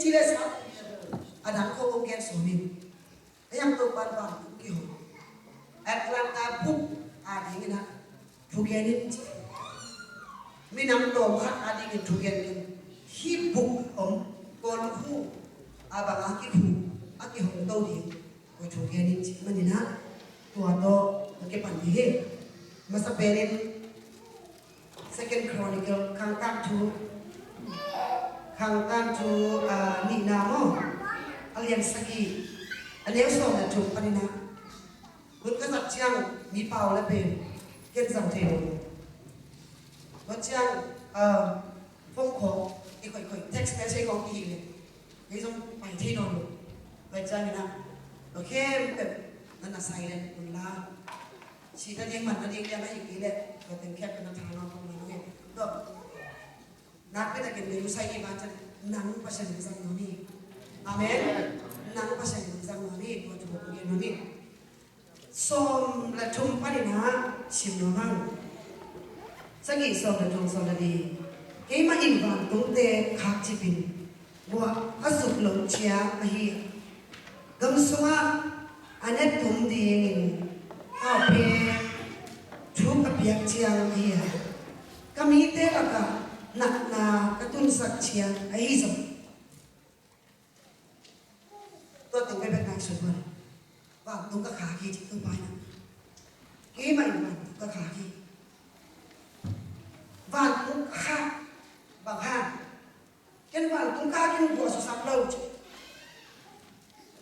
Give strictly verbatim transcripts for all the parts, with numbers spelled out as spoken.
ci le sa, a dang khawng hong gen sawm in. A hiang Topa vantung kihong, Atlanta buk a dingin ah thugen in ci. Minam tawm khat a dingin thugen in. Hih buk om, Kawlkhu a bang a kikhu, a kihong to ding. Koi thu gen in cih manin ah, tua tawh ka kipan ding hi. Masa penin Second Chronicle, Khangtan thu, Khangtan thu, ah, nihna maw, a lian sagih, a neu sawm le thum panin ah, hun ka zat ciang mi pau le pen ken zang thei lo. Tua ciang, ah, phone call, i khoih khoih, text message khawng i hih leh, kei zong pai thei nawn lo. Tua ciangin ah, tua khempeuh na na silent un la. Si nading man nading lian ahih kei leh, tua teng khempeuh na tha nawn lo, na ngen. Tua nakpi takin na yu sai i ban ciang, nang Pasian in zang nuam hi. Amen. Nang Pasian in zang nuam hi, tua thu kong gen nuam hi. Sawm le thum panin ah sim nuam hang. Sagih, sawm le thum, sawm le li. Keimah in vantungte khakcip in, guah a zuk loh ciang ahi a, gam sungah a netum dingin a phe thu ka piak ciang ahi a, ka mite lakah natna ka tunsak ciang ahi zong. Tua teng bek bek ngaihsun un. Vantung ka khak hi, ci Topa in ah. Keimah in vantung ka khak hi. Vantung ka khak bang hang? Ken vantung khak in guah susak lo ci.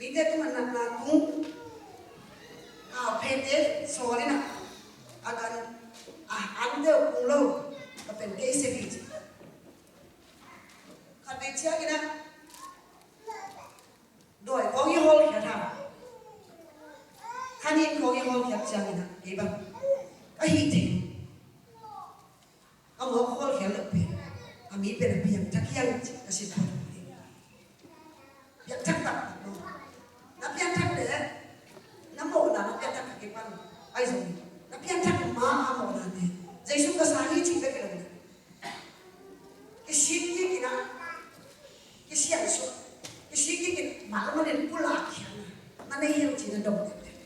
Mite tungah natna tung, a phete sawl in ah, a gan a an deuh kung lo, ka pen kei sek hi ci. Khat vei ciangin ah, dawi khawng i hawlkhiat hang, khanin khawng i hawlkhiat ciangin ah, kei bang ka hih thei. Ka mawh hawlkhiat loh pen, a mi pen a piangthak hiam ci ka sin phot hi. Piangthak taktak lo. Na piangthak leh na mawhna, na piangthak ka kipan. Ahi zong na piangthak ma a mawhnate, Jesu ka sang hi cih bek hi lo. Kisik kik in ah, kisiansuah, kisik kik in, mal manin pulak khiatna na nei hiam ci na dong tektek.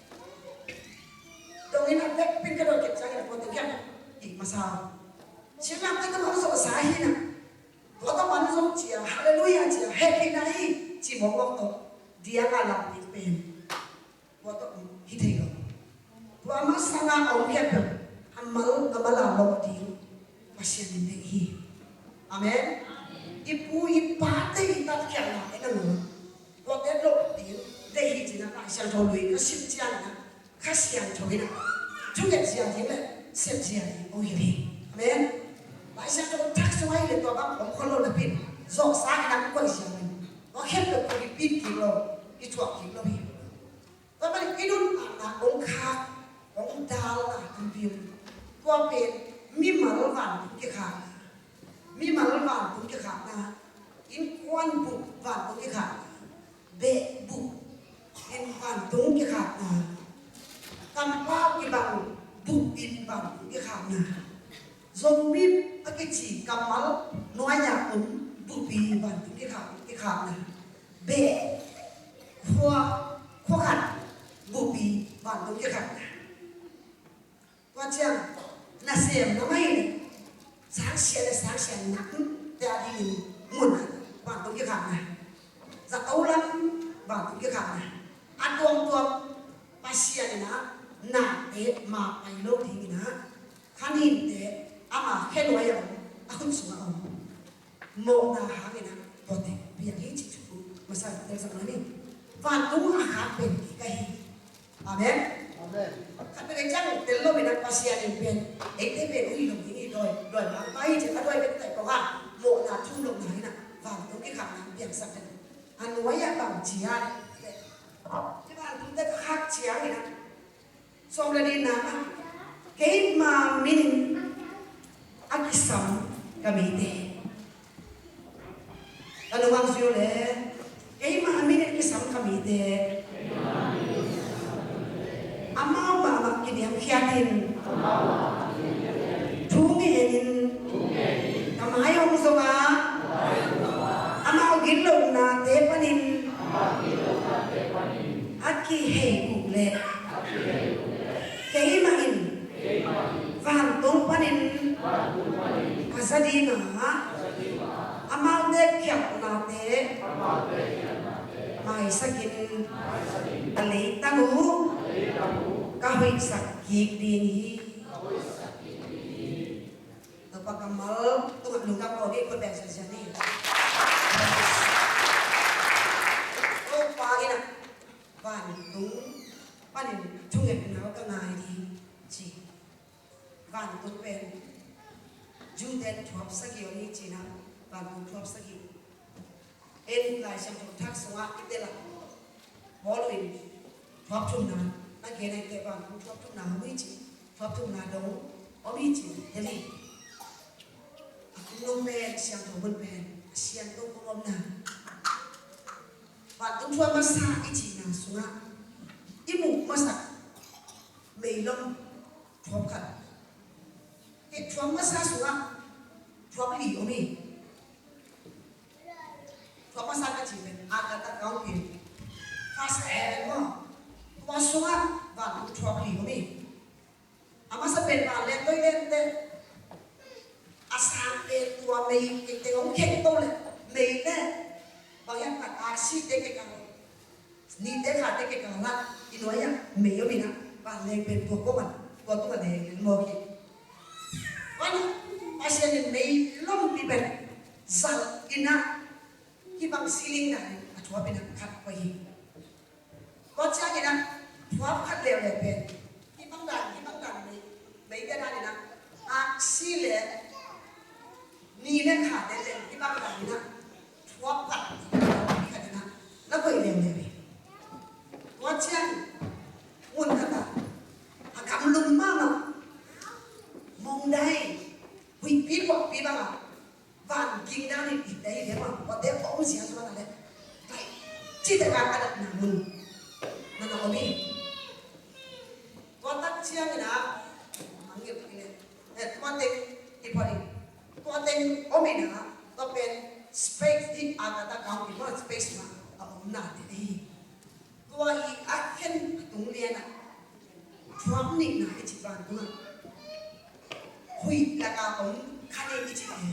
Dong in a vekpi in ka dong kik ciangin a pawlkhat in ah, i masa, sianglamte tawh hong zawhsa hi in ah, tua tawh man zong ci a, halleluiah ci a, hehpihna hi ci mawkmawk tawh, diang a lam ding pen tua tawh hi thei lo. Tua masa a om khempeuh a mal, a mal a lawh ding Pasian in deih hi. Amen. I pu i pate i tatkhiatna en a lo, tua pen lawh ding deih hi ci-in ah Lai Siangtho lui ka sim ciangin ah, Kha Siangtho in ah thunget zia ding le sep zia ding hong hilh hi. Amen. Lai Siangtho thak sung ahih leh tua bang om khol lo napi in, zawhsa in ah koih zia ding, tua khempeuh koih kik lo, kithuah kik lo hi. Tua manin i nuntakna hong khak, hong dalna tampi om. Tua pen mimal vantung kikhakna, mimal vantung kikhakna, innkuan bup vantung kikhakna, beh bup in vantung kikhakna, kampau kibang bup in vantung kikhakna, zomip a kici kammal nuai-ah om bupi vantung kikhak, kikhakna, beh khua, khua khat bupi vantung kikhakna. Tua ciang nasem na mai le sangsia le sangsia nakte a dingin mun vantung kikhakna. Zato lam vantung kikhakna. A tuamtuam Pasian in ah nate mah pai lo dingin ah, khaninte ama khenuai a om, a khut sungah om. Mawhna hangin ah tua teng piang hi cih thu masa in tel sak ni. Vantung a khak pen kei ka hi. Amen. Amen. Khat vei ciang tel lo in ah Pasian in pen, eite pen ui lo ding hi, dawi, dawi mangpa hi ci a, dawi pen tai pong a, mawhna thum lohna in ah vantung kikhakna piangsak den. A nuai-ah bang ci a leh, hih vantungte ka khak ciangin ah, sawm le nihna ah, keima min in a kisam ka mite. Ka nungak zui uh leh, keima min in kisam ka mite, amau mahmah kiniamkhiat in, thu ngen in, ka mai hong zong a, amau gitlohnate Hei uh leh kei mah in vantung panin ka za ding a, amaute khialhnate maisakin ka leitang uh ka hoihsak kik ding hi. Topa kammal tungah lungdam ko dih, khut beng siansian ni. Topa in ah vantung panin thungetna uh ka ngai ding ci. Vantung pen Jew-te thuap sagih om hi ci-in ah, vantung thuap sagih. En Lai Siangtho thak sungah i tel a, Paul in thuap thumna na gen a, i tel vantung thuap thumna om hi ci, thuap thumna dong om hi ci, tel hi. A kum nung pen, siangtho mun pen a siangtho kong omna. Vantung thuap masa i cihna sungah i muh masa meilom thuap khat. Hih thuap masa sungah thuap li om hi. Thuap masa ka cih pen Agatha County, first heaven maw. Tua sungah vantung thuap li om hi. A masa pen vanleng toilet te, a sang pen tua mei kei teng hong khek to leh mei le bang hiam khat aksite kikal, nihte khate kikal ah i nuai ah mei om in ah, vanleng pen tua kawm ah, tua tungah leng leng mawk hi. Tua in ah Pasian in meilompi pen zalh in ah hih bang ceiling dan in a thuap in ah khat koih hi. Tua ciangin ah thuap khat leuleu pen hih bang dan, hih bang dan mei, meite dan in ah aksi le ni le khate pen hih bang dan in ah thuap khat, khat in ah na koih leuleu hi. Tua ciang mun khat ah a gamlum mahmah mongdai, huihpi kuahpi bang ah van ging dan in it dai hi mah, tua te a om zia zua na le, pai, cih te kan a datna mun na na om hi. Tua tak ciangin ah mangngilh hi le, eh, tua teng i pawt in, tua teng om in ah, tua pen space hi, Agatha County tua space mah a omna te hi. Tua i a khen a tung lian ah thuap nihna i cih vantung ah huih lak a om kha ning i cih hi.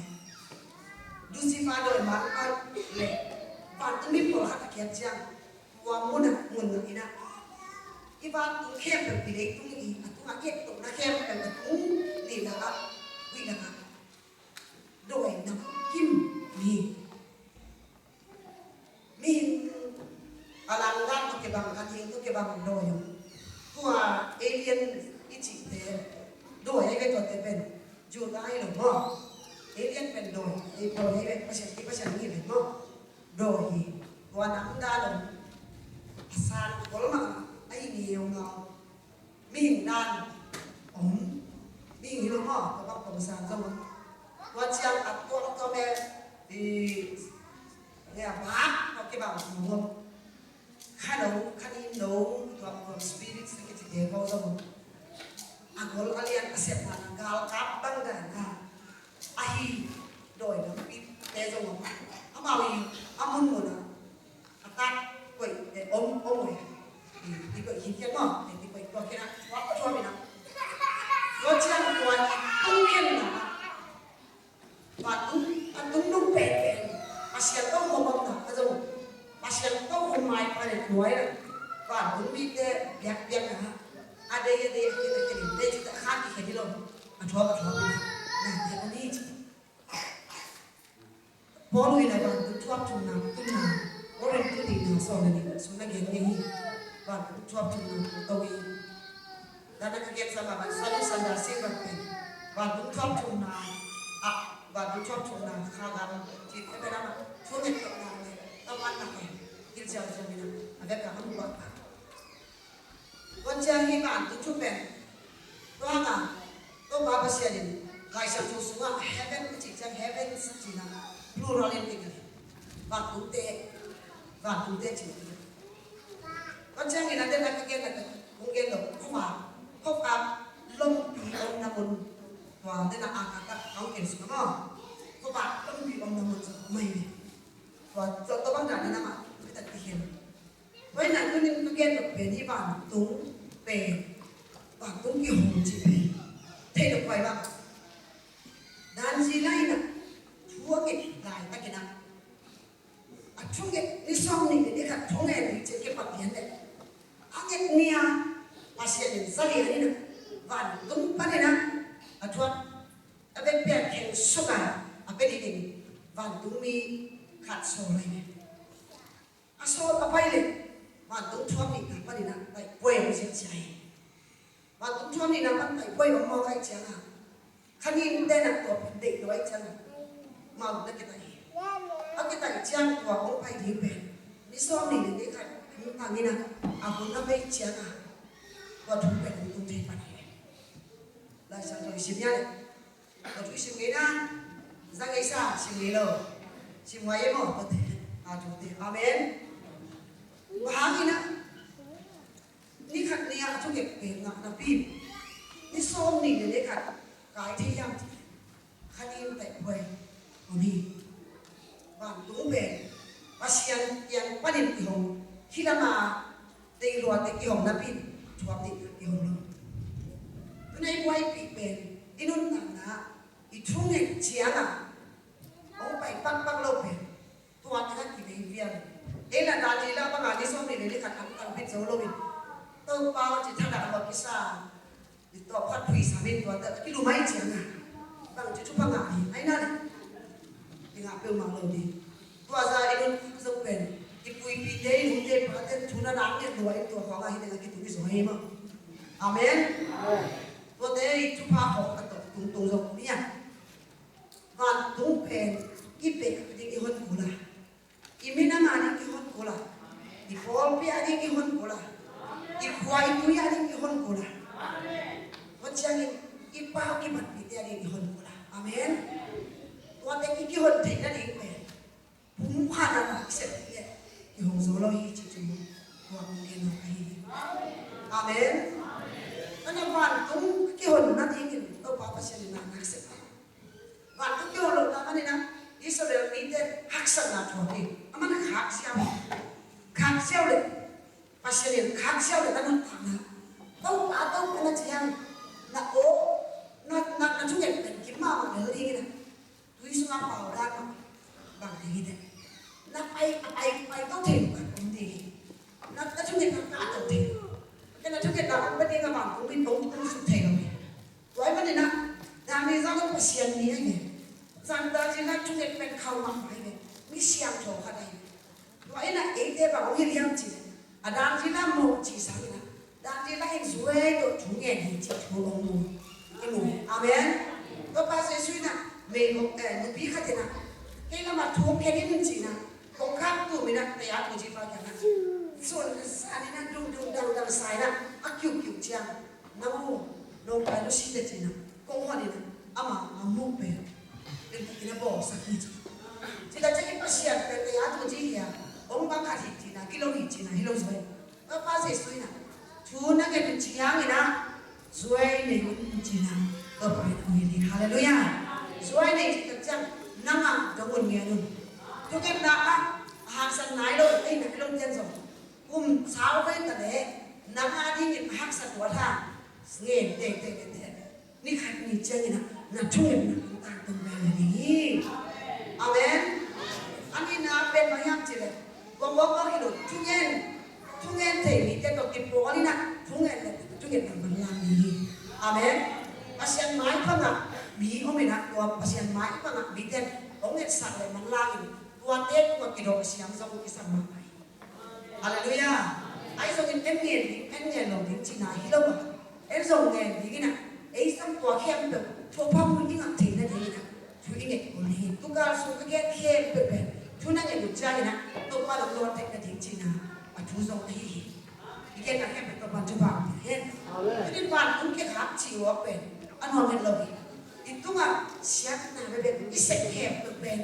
Lucifer dawimangpa le vantung mi pawlkhat a kiat ciang tua mun ah, mun ah in ah i vantung khempeuh, i leitung i a tungah i et tohna khempeuh a tung nihna ah huih lak ah dawi nam kim mi Mihing a langdan tawh kibang, a ding tawh kibang dawi om. Tua alien i cihte dawi ahi ve, tuate pen Judah hi lo maw. Alien pen dawi, ei dawi ahi ve, Pasian, i Pasian hi ve maw. Dawi hi. Tua namdang om. A sang kol mah, a hi ngeungau. Mihing dan om, mihing hi lo maw, tua bang kong sang zong om. Tua ciang a tuamtuam e, i, nge a bak, tua kibang om. Kha lo, kha nin lo, tuamtuam spirit sa kici te ko zong om. A gol a lian a sepna na galkap bang dan a, ahi dawi lampite zong om. Amau i a munmun a a tat koih, eh, om, om koih. I, i koih hi khiat maw, eh, i koih tua khiat a, tua, tua mi na. Tua ciang tua i tung khen na. Vantung, a tung nung pen pen. Pasian tawh hong om na, a zong. Pasian tawh hong mai pa le tua i na. Vantung mite biak biak na. A dei, a dei, a khen, a khen, dei ci ta khan ki khen hi lo. A thuak, a thuak mi na. Na, dei a ni ci. Paul in a vantung thuap thumna, thumna, Korin tu nihna sawm le nih sung na gen ngei hi. Vantung thuap thumna, to hi. Dan a ka gen sa mah, Sanu Sanda Singh bang pen vantung thuap thumna, a, vantung thuap thumna, kha gam, cih te pen a mah, thu nget tawh na le, tawh man na pen, il ziau ziau mi na, a vek a man buak a. Tua ciang hih vantung thu pen, tua hangah Topa Pasian in Lai Siangtho sungah heaven i cih ciang, heaven i cihna plural in ding a, vantungte, vantungte cih. Tua ciangin a den a ka gen a ka kong gen lo, khuavak, khuavak lompi omna mun, tua den a a ka ka kong gen sungah maw, khuavak lompi omna mun sungah maw hi. Tua, tua, tua bang dan in a mah, ka tat ki hen. Tua hi-in ah tuni-in ka gen nop pen hi, vantung pen, vantung kihong cih pen thei nop pai bang. Daniel in ah thu a nget laitakin ah, a thunget ni sawmnih le ni khat thungen ni cih kipat lian le, a nget ni-a Pasian in za lian in ah vantung panin ah a thu a, a vekpi-a khensuk a, a pia dingin vantung mi khat sawl lai ve. A sawl a pai leh vantung thuam nihna panin ah taihpuai hong zia hi. Vantung thuam nihna pan taihpuai hong mawk ahih ciangin, kha nin ten ah tua pen deih lo ahih ciangin, amau na kitaih hi. A kitaih ciang tua hong pai ding pen ni sawmnih le ni khat hong tang in ah, a hun a bei ciangin tua thu pen hong tung thei pan hi. Lai Siangtho i sim hi a leh, tua thu i sim ngei na, za ngei sa, sim ngei lo, sim ngei e maw, tua te, a tua te. Amen. Bang hangin ah ni khat ni-a a thunget pen ngah napi, ni sawmnih le ni khat kai thei hiam cih leh, kha nin taihpuai om hi. Vantung pen Pasian kiang panin kihong, hih lam a teiluat teh kihong napi, thuam nihna kihong lo. Tu-in ah i buaipih pen i nuntakna, i thunget ciangin hong pai pakpak lo pen tua teng ah kivei vial. Ei lah Daniel bang a ni sawmnih le ni khat hong tang bit zo loin, Topa aw ci thadah lo kisa, i tawh khat phuisam in tua teh kilum ahih ciangin, bangci thupha ngah hi, ai na leh, i ngah peuhmah lo ding. Tua zah i nuntak zong pen i puipite, i nute pate thu na nang nget lua in tua khawng ah hih teng ah kitung hi zaw hi maw. Amen. Tuate i thupha khawng a tawh tungtung zong om hi a. Vantung pen i beh ding i hon kul a, i minam a ding i hon kul a, i pawlpi a ding i hon kul a, i khua i tui a ding i hon kul a, tua ciangin i pau i matpite a ding i hon kul a. Amen. Tuate i kihon theihna ding pen pumkhat a na sep leh kihong zo lo hi cih thu tua kong gen nop ahi hi. Amen. Ana vantung kihonna dingin Topa Pasian in na na sep a, vantung kihon lohna manin ah Israel mite haksatna thuak hi. Aman khak ziau hi. Khak ziau leh, Pasian in khak ziau leh na nuntakna, Topa, Topa na ci hang, na aw, na, na, na thunget pen kim mahmah lel dingin ah, tui sungah pau dan mah bang ding hi teh. Na pai, a pai, pai to thei lo khat om ding hi. Na, na thungetna kah to thei lo. Ken na thungetna om pa ding a vantung min hong tung suk thei lo hi. Tua ahih manin ah Daniel zong Pasian mi ahi ve. Zan Daniel in ah thunget pen khauh mahmah ahi ve. Mi siangtho khat ahi ve. Tua in ah eite bang hong hilh hiam cih leh, a Daniel in ah mawh cih sangin ah, Daniel in ah zuai tawh thu ngen hi cih thu hong mu, i mu hi. Amen. Topa Jesu in ah meigong, eh, nupi khat in ah, kei lamah thu hong khen in ci-in ah, kongkhak tum in ah, tei a tung ci pa kiangah sun san in ah, dung dung dang dang sa in ah, a kiuhkiuh ciang, nang aw, nawngkai lo si teh ci-in ah, kong hon in ah, ama a muh pen limtakin a bawlsak hi ci. Ci ta ciangin Pasian pen tei a tung ci hi a, hong bang khat hi ci-in ah, kilo hi ci-in ah, hi lo zuai. Topa Jesu in ah, thu na nget uh ciangin ah, zuai nei un ci-in ah, Topa in hong hilh hi. Halleluiah. Zuai nei cih tak ciang, nang ah dong un, ngen un. Thungetna ah a haksat nai lo, ei na hi lo ciang zong, kum sau vei ta leh, nang a dingin a haksa tuat hang, ngen teitei, ngen teitei. Ni khat ni ciangin ah na thungetna hong tangtung veve ding hi. Amen. A nihna pen bang hiam cih leh, guangguang mawk hi lo, thungen, thungen thei mite tawh kipawl in ah thungen leh thungetna manlang ding hi. Amen. Pasian maipha ngah mi om in ah, tua Pasian maipha ngah mite hong ngetsak leh manlang in, tuate tungah kidawh siam zong kisam mahmah hi. Halleluiah. Ahi zongin en ngen ding, en ngen lo ding cihna hi lo a, en zong ngen ding in ah, ei zong tua khempeuh thupha mun i ngah theihna ding in ah thu i nget kul hi. Tukal sung ka gen khempeuh pen thu na nget uh ciangin ah Topa lo lawt theihna ding cihna a thu zong ahi hi. I genna khempeuh Topa thupha pia hen. Amen. Tunin vantung kikhak cih uh pen a nuam het lo hi. I tungah siatna bebek i sep khempeuh pen,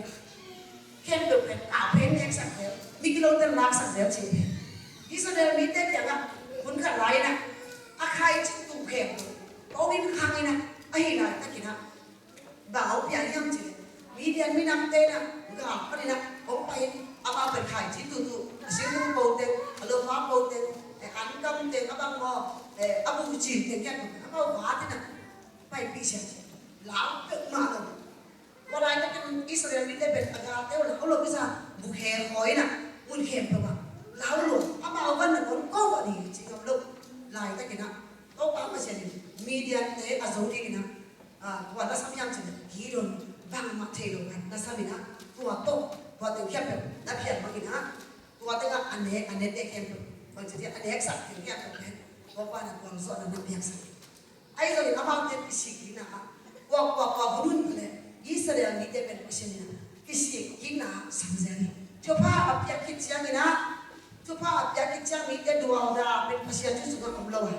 khempeuh pen kah pen neksak zel, mi kilote laksak zel cih pen. Israel mite kiangah hun khat lai-in ah a khaici tuh khempeuh, ko in khang in ah, ahi laitakin ah bang hong piang hiam cih leh, Midian minamte in ah gal pan in ah hong pai in, amau pen khaici tuh tuh, A singkung po teng, a lopa po teng, eh, an kam teng, a bang maw, eh, a bu cin teng kiat, a bau va tena paipih siang siang. Lau peuhmah lo. Tua laitakin Israel mite pen a galte uh lau lo, bisa bukhe khawi inah, mun khempeuh ah lau lo. Amau van na kon ko a ding ci ngam lo. Laitakin ah Topa Pasian in Midiante a zo dingin ah, ah, tua na sam hiam cih leh Gideon bangmah thei lo khat na sam inah, tua tawh tua teng khempeuh na phiat bangin ah, tua tengah a nek, a nekte khempeuh, bang ci a neksak teng khempeuh pen Topa na tuang zawhna na piaksak. Ahi zongin amaute kisikkikna ah, kua, kua, kua hun hun le Israel mite pen Pasian in ah kisikkikna ah sam zel hi. Thupha a piak khit ciangin ah, thupha a piak khit ciang mite dualda pen Pasian thu sungah om lo a.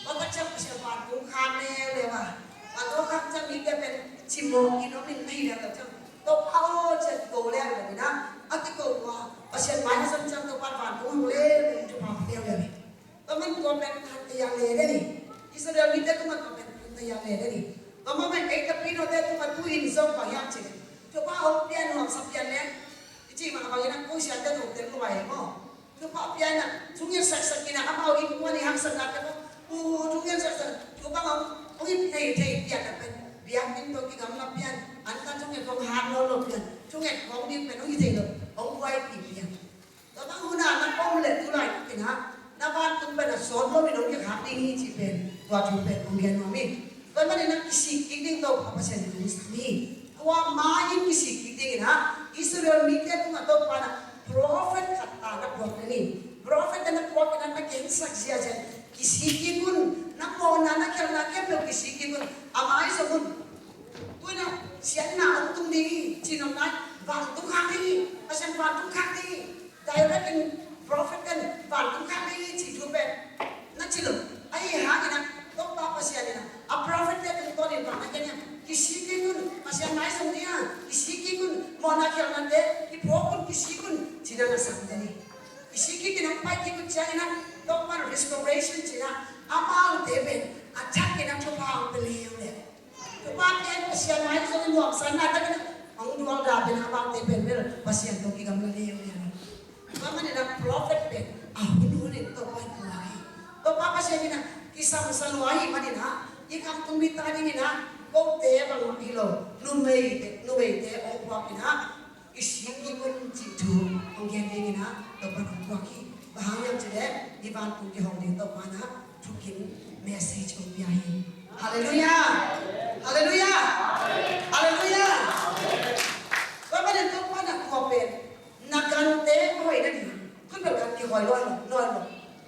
Tua tak ciang Pasian vantung khak leuleu a. Vantung khak ciang mite pen cimawh in om in mei leuleu ciang, Topa aw, ci a kiko leuleu in ah, a kiko ua Pasian mai a zon ciang Topa vantung hong leuleu in thupha pia leuleu hi. Tua man tua pen thahat tayang le den hi. Israel mite tungah tua pen thahat tayang le den hi. Tua man pen ei Filipinote tungah tu-in zong bang hiam cih leh, Topa hong pia nuamsa pian leh, i cih mah bangin ah ko siate zong tel nuam hi maw. Topa pia in ah thunget saksak in ah, amau innkuan i haksatnate maw, uh, thunget saksak. Topa hong, hong i thei thei pian ah pen, biakinn tawh kigamla pian, an kan thunget hong hat lo lo pian, thunget hong ding pen hong i thei lo, hong buaipih pian. Tua bang hun ah na pom leh tu laitakin ah na vantung pen a sawt loin hong kikhak ding hi cih pen tua thu pen hong gen nuam hi. Tua manin ah kisikkik ding Topa Pasian in hong sam hi. Tua ma-in kisikkik dingin ah Israel mite tungah Topa in ah prophet khat ta na puak ding hi. Prophet na puak in ah na gensak ziahziah in kisikkik un, na mawhna na khialhna khempeuh kisikkik un, a mai zong un. Tu-in ah siatna hong tung ding hi, ci nop nai, vantung khak ding hi, Pasian vantung khak ding hi. Direct in prophet ten vantung khak ding hi cih thu pen na ci lo. Ahi hangin ah Topa Pasian in ah a prophet te tungtawnin bang na gen hiam? Kisikkik un, Pasian mai zong ding a, kisikkik un, mawhna khialhnate kiphawk un, kisik un, ci-in ah na sam den hi. Kisikkik in hong pai kik uh ciangin ah Topa in restoration ci-in ah amaute pen a thakin ah thupha hong pia leuleu. Thupha pia in Pasian mai zong in nuamsa in na thakin ah hong dualda pen amaute pen bel Pasian tawh kigamla leuleu. Tua manin ah prophet pen a hun hun in Topa in pua hi. Topa Pasian in ah kisamsa lua ahih manin ah i kamtung mite adingin ah kote bangmah hi lo, numeite, numeite hong puak in ah kisikkik un cih thu hong gen dingin ah Topa in hong puak hi. Bang hang hiam cih leh i vantung kihong ding Topa in ah thukim message hong pia hi. Halleluiah! Halleluiah! Halleluiah! Tua manin Topa in ah tua pen na gante hoih nading, khutbel gan kihoih lo, lo, lo.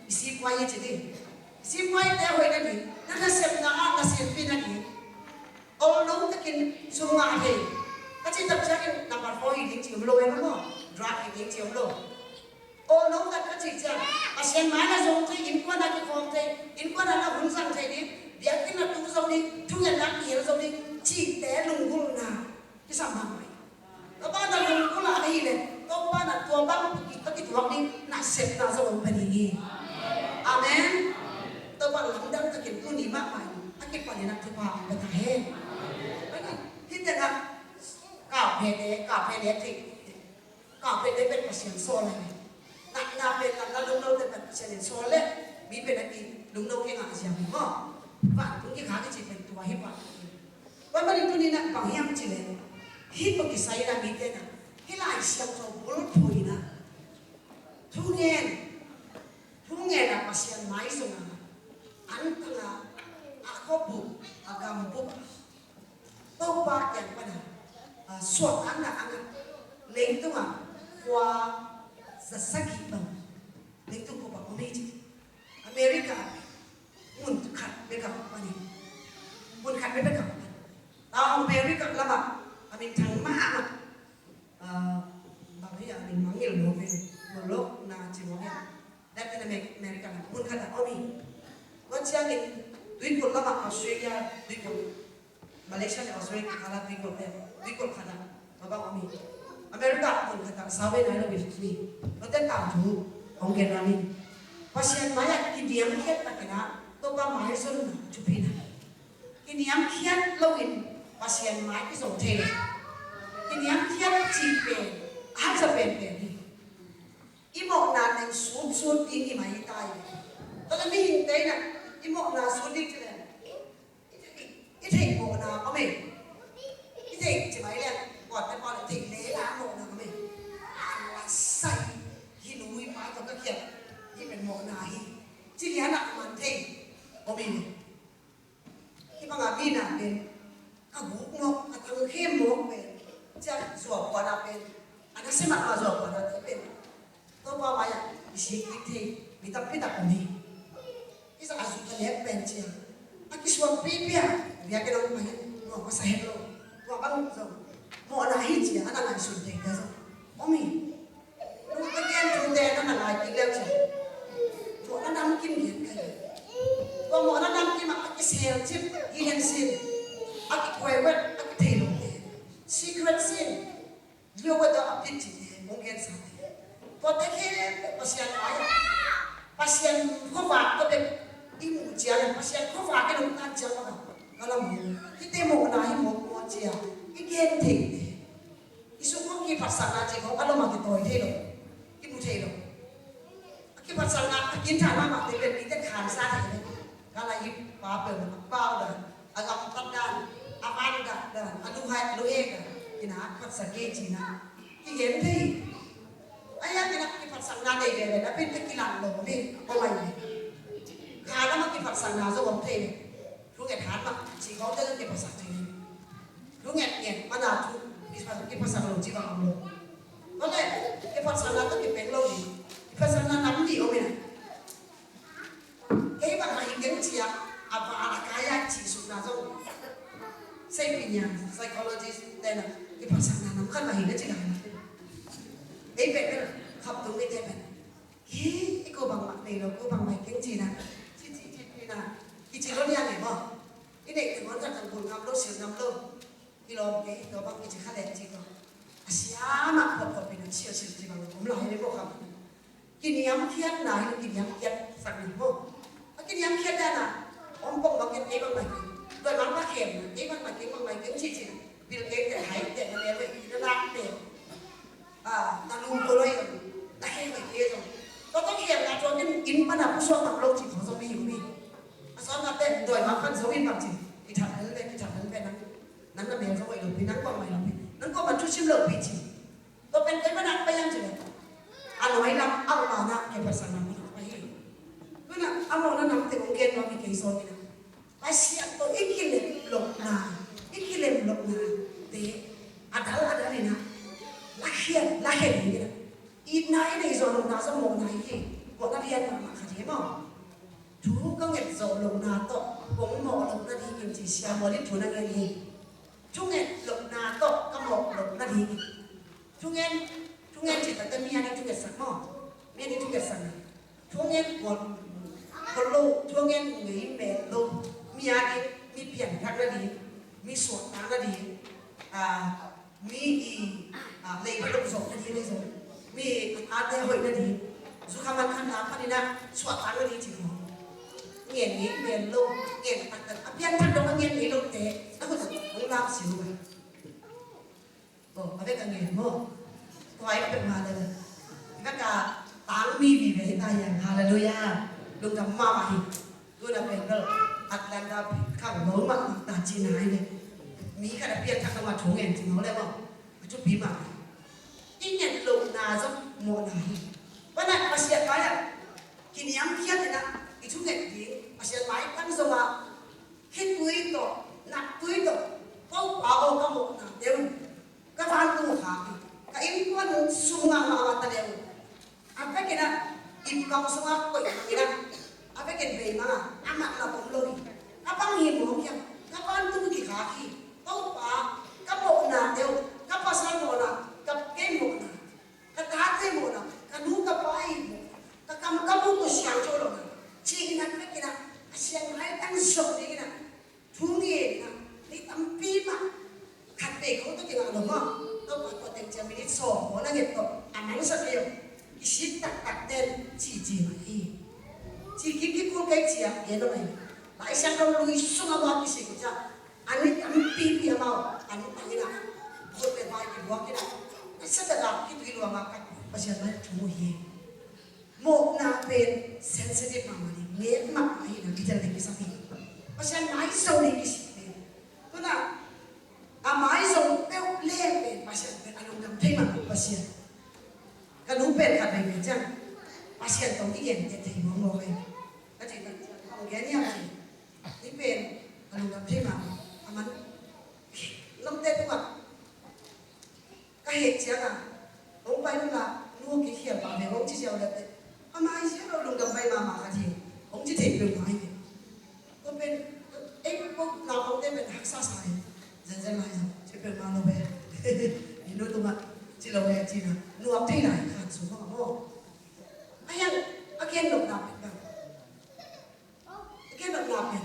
I sipuai i ci ding, i sipuaite hoih nading, na nasepna ah na silpih nading. Ol no takin sum ngah thei. Ka cih tak ciangin number four hi ding ci om lo, em maw? Drug hi ding ci om lo. Ol no tak ka cih ciang Pasian mai na zong thei, innkuan a kikhawm thei, innkuan a na hun zang thei ding, biakinn a tu zo ding, thungetna kihel zo ding cihte lunggulhna kisam mahmah hi. Topa na lunggulh a ahih leh Topa na tua bang a kituak ding nasepna zong hong pia ding hi. Amen. Topa lamdang takin tuni mahmah in a kipanin a thupha hong pia ta hen. Hih tengah kawhpete, kawhpete thei, kawhpete pen Pasian sawl lai. Natna pen natna lungnote pen Pasian in sawl leh mi pen a ki lungno kingah ziau hi maw. Vantung kikhak i cih pen tua hi pah. Tua manin tuni-in ah bang hiam cih leh, hih tawh kisai-in ah mite in ah hih Lai Siangtho bulphuh in ah thungen, thungen ah Pasian maizong ah, an tang ah, a khuabup, a gambup ah, Topa kiang pan ah, ah, suahtakna a ngah, leitung ah khua za sagih bang, leitung khua bang om hi ci. America mun khat bek ah pan hi. Mun khat bek ah pan. Tua America lamah a minthang mahmah, ah, bang hi a, a min mangngilh lo ve, Moloch na ci mawk hi. Latin America lamah mun khat ah om hi. Tua ciangin tuikulh lamah, Australia tuikulh, Malaysia le Australia kikal ah tuikulh te, tuikulh khat ah tua bang om hi. America mun khat ah sawt nai lo bek hi. Tuate tangthu hong gen nuam ing. Pasian mai-ah kiniamkhiat takin ah Topa maizonna thupi-in ah, kiniamkhiat loin Pasian mai kizong thei lo. Kiniamkhiat cih pen a haksa penpen hi. I mawhna Simat mah zawh pah na te pen Topa mai-ah i sik kik thei mi tampi tak om hi. Hih zah a zuk a nek pen cia a kisuak pipi a biakinn hong pai in nuam masa het lo. Tua bang zong mawhna hi cia a na ngaihsun thei te zong om hi. Nung ka gen thute na na ngai kik leu cia mawhna namkim gen ka hi. Tua mawhna namkim ah a kisel cip hi hen sin a kikuai wet a kithei lo te secret sin. Lio wet a pit cite hong gensa te. Tuate khempeuh Pasian mai-ah Pasian khuavak tawh bek i muh ciangin Pasian khuavak i lungtang ciang bangah ka lam hi. Hihte mawhna hi mawk maw cia i gen thei te. I sung hong kiphatsakna cih khong a lom a kitawi thei lo, kimu thei lo. A kiphatsakna a kintha mahmahte pen mite khansa thei ve. Ka lai hi pa peuhmah a pau dan, a gamtat dan, a vandah dan, a luhai a luhek dan, ina a kiphatsak kei cina kigen thei. A iak ina kiphatsakna nei veve na pen a kilang lo ni a pawmai ni. Kha lam a kiphatsakna zo om thei ve. Thu nget hat mah cih khawngte zong kiphasak thei hi. Thu nget nget mana thu kiphasak lo cih bang om lo. Tua leh kiphatsakna tawh kipeng lo ding, kiphatsakna nam nih om in a, kei bang mah hi keng ci-a a val a kai-a cihsukna zong seipih niam psychologist te na kiphatsakna nam khat mah hi na ci lai na. Ei pen pen khap tung ei te pen Hi, i ko bangmah nei lo, ko bangmah keng cina. Ci, ci, ci, cina. Kici lo nia ngei maw? I neih teng hon khat zong bul ngam lo, sil ngam lo. Hi lawm kei, tua bang kici kha leh ci ko. A sia mah phot phot pi na sia sil ci bang om lai hi maw kham. Kiniamkhiatna hi lo, kiniamkhiat sak ni maw? A kiniamkhiat dan a om pong bang kei bangmah keng. Doi bangmah keng, kei bangmah keng, bangmah keng ci cina. Bil kei te hai te na lel ve, na lak te. A, na lum ko loi zong, na hei hoi kei zong. Tua tawh khialhna tua ken inn pan a pusuak tam lo cih khawng zong mi hi uh hi. A sawtna pen dawi mah pan zo in bang ci. Kithat lel ve, kithat lel ve nang. Nang na mel zong hoih lo pi, nang kuamah lo pi. Nang kuamah thusim lo pi ci. Tua pen kei pan a pai ang ci le. A nawi lam a um a na kei pasal na mun a pai hi. Tuna a mawhna nam te kong gen nuam hi kei sawt in a. Pasian tawh i kilem lohna, i kilem lohna te a dal a dal in a, lakhian, lakhian ding in a, itna i neih zawh lohna zong mawhna hi, mawhna lian mahmah khat hi maw? Thu ka nget zawh lohna tawh kong mawh loh nadingin ci Sia Mual in thu na ngen hi. Thu nget lohna tawh ka mawh loh nadingin. Thungen, thungen cih takte mi a ding thungetsak maw? Mi a ding thungetsak na. Thungen khual, khual lo, thungen ngei mel lo. Mi a ding, mi pianthak nading, mi suahtak nading, a, mi i, a, leiba dong zawh nading, mi zong, mi a, a te hoih nading. Zukha man khanna panin a suahtak nading cih maw? Ngen ngei mel lo, ngen taktak. A pianthak dong a ngen ngei lote na khut hong lam si lo. Aw, a vek a ngen maw? Tua i pek ma le. I vek a tang mi vive hi ta hiam. Halleluiah. Lungdam mahmah hi. Tuna pen bel Atlanta khang lo mahmah ta cihna hi le. Mi khat a pianthak lo mah thu ngen cih maw le maw? A thupi mah. I nget lohna zong mawhna hi. Pana Pasian mai-ah kiniamkhiat in a i thunget ding Pasian mai pan zong a khitui tawh nattui tawh Topa aw ka mawhnate un. Ka vantung khak hi. Ka innkuan sungah mahmah ta le uh. A vekin a ipkam sungah koih bangin a, a vekin bei manga a matna om lo hi. Ka bang hi mawk hiam? Ka vantung kikhak hi. Topa, ka mawhnate uh, ka pasal mawhna, ka kei mawhna, ka tate mawhna, ka nu ka pa i mawhna, ka kam ka bu ko siangtho lo na. Ci-in a vekin a, a siang hai tang zong dingin a, thu ngen a, mi tampi mah khat vei ko tawh kingah lo maw? Topa tua teng cia minute sawm maw na nget tawh a mangsak hi. Kisik taktak ten cici mah hi. Ci kik kik kul kei cia gen lo mai. Lai Siangtho lui sungah maw kisik uh cia a ni tampipi amau an tang in a, khut le vai kibuak in a, a sa takah kitui luang a kat Pasian mai thu hi. Mawhna pen sensitive mahmah hi, ngen mahmah hi na, kitel ding kisam hi. Pasian mai zong hi kisik hi. Tuna a mai zong peuh le pen Pasian pen a lungdam thei mahmah Pasian. Ka nu pen khat vei pen ciang Pasian tawh i gen thei mawkmawk hi. Ka cih tak ciang hong gen hiam cih, i pen a lungdam thei mahmah. A man lomte tungah ka heh ciangah Hong pai un la, nu kikhial pah ve hong ci ziau leh teh, a mai zia lo lungdam pai mahmah khat hi, hong ci thei peuhmah hi. Tua pen ei ko naupangte pen haksa sa hi. Zenzen lai zong ci peuhmah lo ve. I nu tungah ci lo ve cina nuam thei lai khan sung hong a maw. A hiang a gen nopna pen bang, a gen nopna pen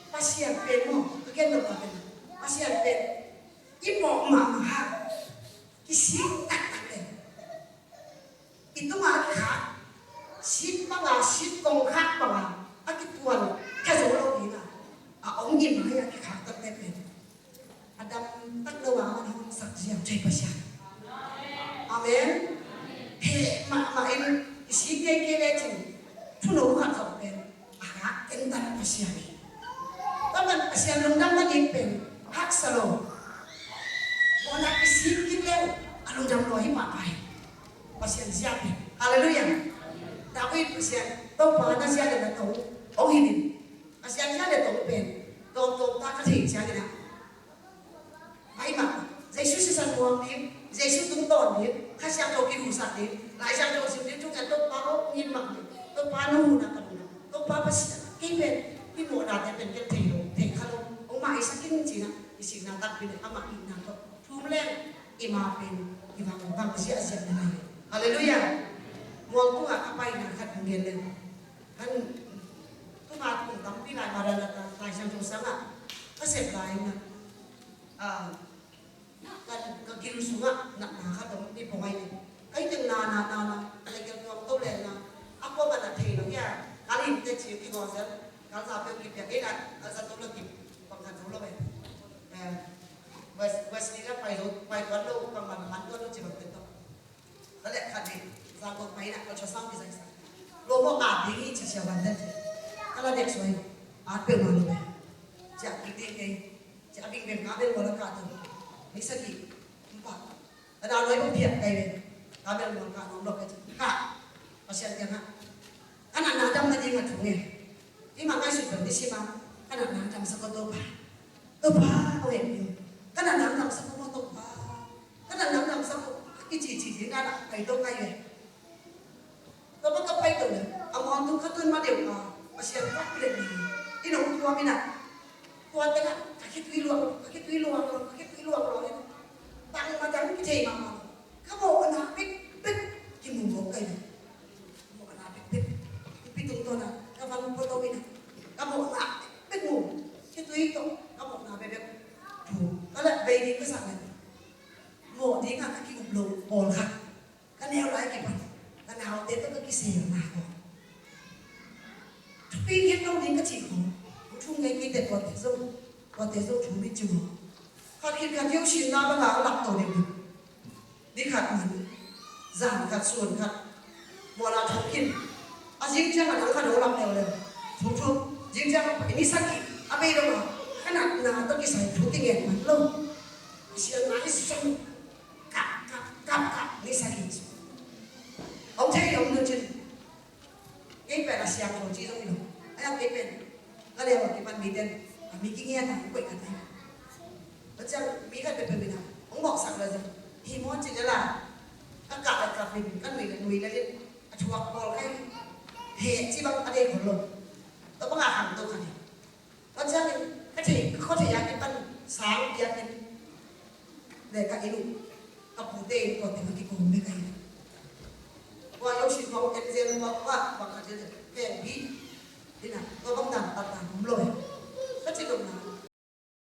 Pasian pen maw. A gen nopna pen Pasian pen i mawh mahmah ha. Kisik taktak le i tungah a kikhak, sit banga sit kongkhak banga a kituan kha zo lo ding a, a om i mai a kikhak taktak le a dam tak lo a man hong sak ziau thei Pasian. Amen. Heh mahmah in i sik ngei kei lecin thuno khat zong pen a hak entan Pasian hi. Tua man Pasian lungdam nading pen haksa lo. Mawhna i sik kik leu a lungdam lo hi pahpah hi. Pasian zia pen. Halleluiah. David Pasian Topa na zia le na tong ong hi nin. Pasian zia le tong pen tawmtawm ta ka thei ciangin ah, bai mah, Jesu sisan muang ding, Jesu tungtawn ding, Kha Siangtho kihusak ding, Lai Siangtho sim ding, thungen Topa aw ngin mah ding, Topa na hun a ka ding a, Topa Pasian kei pen i mawh date pen ken thei lo, thei kha lo, ong mah i sak in cina i sikna takpi le amah itna tawh thum leng i ma pen i bang bang ziahziah na lai. Halleluiah. Muang tungah a paina khat hong gen leng. Kan tuma tung tampi lai Maranatha Lai Siangtho sangah ka sep lai na, ah, ka, ka gil sungah natna khat om ni pawng ai ni. Kai teng na na na na, na gil tuang to le na. A ko ba na thei lo ya. Ka lim te chi ki go zel. Ka za pe ki pe ki na, ka za to lo ki. Pang kan to lo be. Eh, Wes, Wesley la pai lo, pai tuan lo, pang man man tuan lo chi bang te to. Ka leh khat hi, Zangkong pai na, ka chawsang ki zaisa. Lo mo a ding hi ci sia van den ci. Ka la dek suai, a peuh ma lo be. Cia ki ding kei, cia bing beng ka bel mo la ka tu. Mi sa ki, mpa. Ka da loi bang piak kai be. Ka bel mo ka nom lo ka ci. Ka, Pasian kiang ha. Ka natna dam nading a thu nge. I mah ngaihsut bel ni si mah. Ka natna dam sa ko Topa. Topa, ko en ni. Ka natna dam sa ko Topa. Ka natna dam sa ko. Ka kici ci ding na na kai to kai le. Topa ka pai to le. A muang tung ka tun ma deuh a. Pasian ka pi le ni. I nong tua mi na. Tua te ka. Ka khitui luang. Ka khitui luang. Ka khitui luang luang. Tang ma dang ki thei ma ma. Ka mawhna bekbek kimu mawk ka hi. Ka mawhna bekbek. Pi tungtawn a ka van pawtawk in a, ka mawhna bekbek mu. Khitui tawh ka mawhna bekbek thu ka lak bei ding ka sak leh, mawh ding a ka ki-up lo pawlkhat. Ka neu lai kipan ka naute tawh ka kiselna kawm. Thupi ngen lo ding ka cih khawng, thu ngei kei teh tuate zong, tuate zong thu min ci maw. Khat khit khat yo sinna banga a lak to ding. Ni khat man, zan khat, sun khat, mawla thong khin. A zing ciang a dang khat hong lak leuleu. Thum thum, zing ciang a pai ni sagih a bei lo a, ka natna tawh kisai thu kingen man lo. Sianna i song kap kap kap kap ni sagih. Hong thei hong nun cin. Kei pen a siangtho ci zong hi lo. A yang kei pen ka leu a kipan mite in a mi kingiat a koih khat hi. Tua ciang mi khat peuhpeuh in a hong mawhsak lo zong hi maw ci lel a, ka kah le kap in ka nui le nui lel in a thuak pawl kha in, he ci bang a deih khol lo. Tua bang a hang to khat hi. Tua ciangin ka thei, ka khuathei a kipan sang piakin le ka inn uh ka pute in tua teng a kikum bek ahi. Tua lo sin mawh en zel mawh mah bang khat in pen bi ina tua bang dan pat dan om lo e.